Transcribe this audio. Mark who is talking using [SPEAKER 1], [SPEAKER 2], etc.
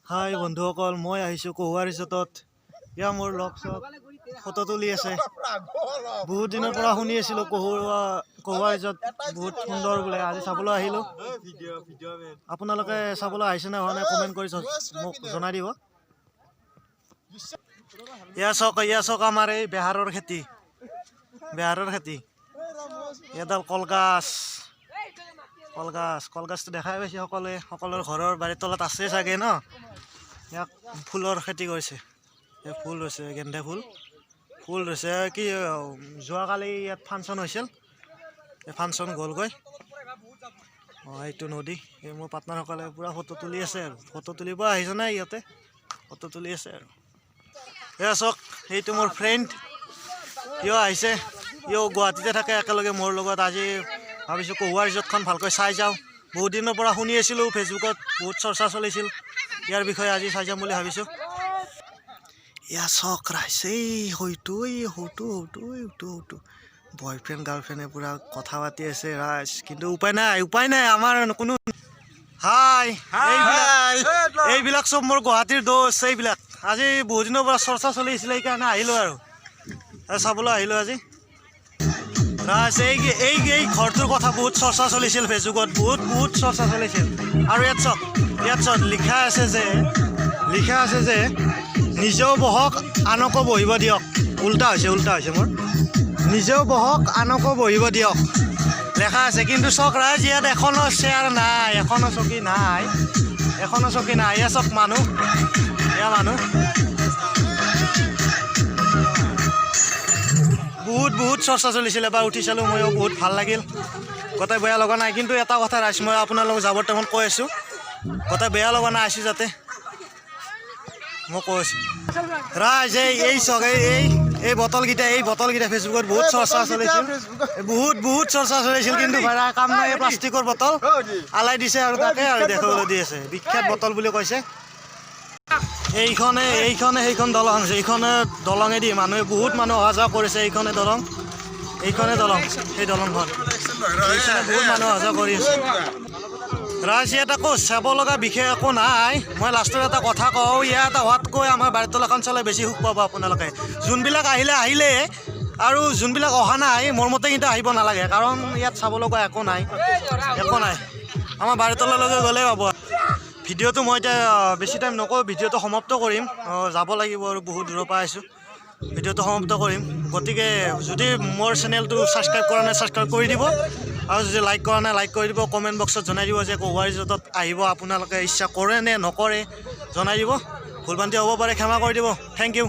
[SPEAKER 1] হাই বন্ধুসকল, মই আহিছোঁ কহুৱা ৰিজৰ্টত। এয়া মোৰ লগ চগ ফটো তুলি আছে। বহুত দিনৰ পৰা শুনি আছিলোঁ কহুৱা কহুৱা ৰিজৰ্ট বহুত সুন্দৰ বোলে। আজি চাবলৈ আহিলোঁ। আপোনালোকে চাবলৈ আহিছে নে হোৱা নাই, কমেণ্ট কৰি মোক জনাই দিব। এয়া চাওক, এয়া চাওক, আমাৰ এই বেহাৰৰ খেতি, বেহাৰৰ খেতি। এডাল কলগছ, কলগছ, কলগছটো দেখাই পাইছে সকলোৱে। সকলোৰে ঘৰৰ বাৰীৰ তলত আছে চাগে ন? ইয়াক ফুলৰ খেতি কৰিছে। এই ফুল হৈছে গেন্ধে ফুল, ফুল হৈছে কি। যোৱাকালি ইয়াত ফাংচন হৈছিল, এই ফাংচন গ'লগৈ। অঁ, এইটো নদী। এই মোৰ পাৰ্টনাৰসকলে পূৰা ফটো তুলি আছে আৰু ফটো তুলিব আহিছে নাই, ইয়াতে ফটো তুলি আছে। আৰু এয়া চাওক, সেইটো মোৰ ফ্ৰেণ্ড, সিও আহিছে। সিও গুৱাহাটীতে থাকে। একেলগে মোৰ লগত আজি ভাবিছোঁ কহুৱা ৰিজৰ্টখন ভালকৈ চাই যাওঁ। বহুত দিনৰ পৰা শুনি আছিলোঁ, ফেচবুকত বহুত চৰ্চা চলিছিল ইয়াৰ বিষয়ে। আজি চাই যাম বুলি ভাবিছোঁ। এয়া চাওক ৰাইজ, এই হয়তো এই সৌটো সৌটো এইটো সৌটো বয়ফ্ৰেণ্ড গাৰ্লফ্ৰেণ্ডে পূৰা কথা পাতি আছে ৰাইজ। কিন্তু উপায় নাই, উপায় নাই আমাৰ কোনো। হাই, এইবিলাক এইবিলাক চব মোৰ গুৱাহাটীৰ দোস্ত এইবিলাক। আজি বহুত দিনৰ পৰা চৰ্চা চলি আছিলে, সেইকাৰণে আহিলোঁ আৰু আৰু চাবলৈ আহিলোঁ আজি ৰাইজ। এই এই এই ঘৰটোৰ কথা বহুত চৰ্চা চলিছিল ফেচবুকত, বহুত বহুত চৰ্চা চলিছিল। আৰু ইয়াত চাওক, ইয়াত চাওক, লিখা আছে যে নিজেও বহক, আনকো বহিব দিয়ক। উল্টা হৈছে, উল্টা হৈছে মোৰ। নিজেও বহক, আনকো বহিব দিয়ক লেখা আছে। কিন্তু চাওক ৰাইজ, ইয়াত এখনো চেয়াৰ নাই, এখনো চকী নাই, এখনো চকী নাই। এয়া চাওক মানুহ, এয়া মানুহ। বহুত বহুত চৰ্চা চলিছিল। এবাৰ উঠি চালোঁ ময়ো, বহুত ভাল লাগিল। গোটেই বেয়া লগা নাই। কিন্তু এটা কথা ৰাইজ, মই আপোনালোক যাবৰ টাইমত কৈ আছোঁ, গোটেই বেয়া লগা নাই আছোঁ যাতে মই কৈ আছোঁ ৰাইজ। এই এই চাওক, এই এই এই বটলকেইটা, এই বটলকেইটা ফেচবুকত বহুত চৰ্চা চলিছিল, বহুত বহুত চৰ্চা চলিছিল। কিন্তু ভাড়া কাম নাই। এই প্লাষ্টিকৰ বটল আলাই দিছে আৰু তাকে আৰু দেখাবলৈ দি আছে, বিখ্যাত বটল বুলি কৈছে। এইখনে এইখনে সেইখন দলং আছে। এইখনে দলঙেদি মানুহে, বহুত মানুহ অহা যোৱা কৰিছে। এইখনে দলং, এইখনে দলং, সেই দলংখন। এইখনে বহুত মানুহ অহা যোৱা কৰি আছে ৰাইজ। ইয়াত একো চাব লগা বিশেষ একো নাই। মই লাষ্টত এটা কথা কওঁ, ইয়াত অহাতকৈ আমাৰ বাৰীৰ তলাখন চালে বেছি সুখ পাব আপোনালোকে। যোনবিলাক আহিলে আহিলে আৰু যোনবিলাক অহা নাই, মোৰ মতে কিন্তু আহিব নালাগে, কাৰণ ইয়াত চাব লগা একো নাই, একো নাই। আমাৰ বাৰীৰ তললৈকে গ'লেই পাব। ভিডিঅ'টো মই এতিয়া বেছি টাইম নকওঁ, ভিডিঅ'টো সমাপ্ত কৰিম। যাব লাগিব আৰু বহুত দূৰৰ পৰা আহিছোঁ। ভিডিঅ'টো সমাপ্ত কৰিম। গতিকে যদি মোৰ চেনেলটো ছাবস্ক্ৰাইব কৰা নাই, ছাবস্ক্ৰাইব কৰি দিব আৰু যদি লাইক কৰা নাই, লাইক কৰি দিব। কমেণ্ট বক্সত জনাই দিব যে কহুৱা ৰিজৰ্টত আহিব আপোনালোকে ইচ্ছা কৰে নে নকৰে, জনাই দিব। ভুল ভ্ৰান্তি হ'ব পাৰে, ক্ষমা কৰি দিব। Thank U.